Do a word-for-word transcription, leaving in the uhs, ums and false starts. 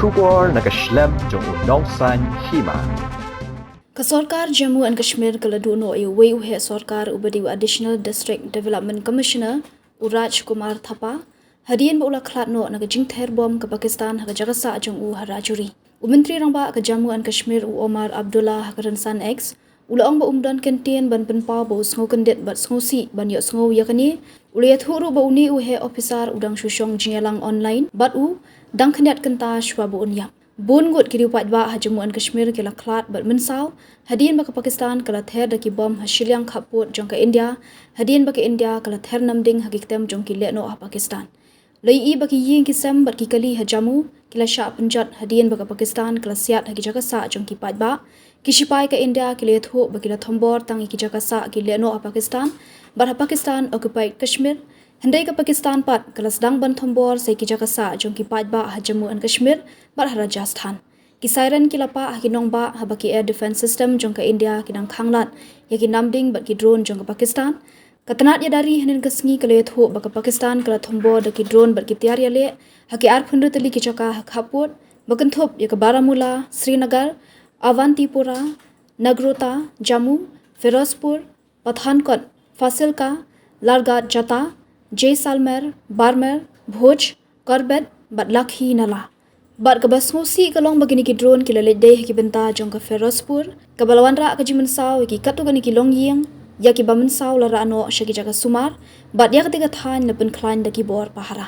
Khubor na ka shlem jong u nongsan hima. Ka sorkar Jammu and Kashmir ka la duh noh ïa uwei u heh sorkar uba dei u Additional District Development Commissioner, u Raj Kumar Thapa, hadien ba u la khlad noh na ka jingther bom ka Pakistan ha ka jaka sah jong u ha Rajouri. U Myntri Rangbah ka Jammu and Kashmir u Omar Abdullah ha ka rynsan X, u la ong ba um don kyntien ban pynpaw ba u sngewkyndit bad sngewsih ban ïohsngew ïa kane. U la ïathuh ruh ba une u heh ophisar u dang shu shong jingïalang online bad u dang khyndiat kynta shuwa ba un ïap. Bun ngut ki riew paidbah ha Jammu and Kashmir ki la khlad bad mynsaw hadien ba ka Pakistan ka la ther da ki bom ha shiliang khappud jong ka India, hadien ba ka India ka la ther namding ha ki ktem jong ki lehnoh ha Pakistan. La ïohi ba ki ïing ki sem bad ki kali ha Jammu ki la shah pynjot hadien ba ka Pakistan ka la siat ha ki jaka sah jong ki paidbah. Ki shipai ka India ki la ïathuh ba ki la thombor tang ïa ki jaka sah ki lehnoh ha Pakistan bad ha Pakistan occupied Kashmir. Hynrei ka Pakistan pat ka la sdang ban thombor sa ïa ki jaka sah jong ki paidbah ha Jammu and Kashmir bad ha Rajasthan. Ki siren ki la pah ha ki nongbah haba ki air defense system jong ka India ki dang khanglad ïa ki namding bad ki drone jong ka Pakistan. Ka tnat ïada ri hynnin ka sngi ka la ïathuh ba ka Pakistan ka la thombor da ki drone bad ki tiar ïaleh ha ki arphew hynriew tylli ki jaka ha khappud, ba kynthup ïa ka Baramulla, Srinagar, Avantipora, Nagrota, Jammu, Firozpur, Pathankot, Fasilka, Largat Jata, Jaisalmer, Barmer, Bhuj, Corbett bad Lakhi Nala. Bad kaba sngewsih ka long ba kine ki drone ki la leit dei ha ki bynta jong ka Firozpur, kaba la wanrah ka jingmynsaw ïa ki katto katne ki longïing, ïa kiba mynsaw la rah noh sha ki jaka sumar, bad ïa kata ka thaiñ la pynkhlaiñ da ki bor pahara.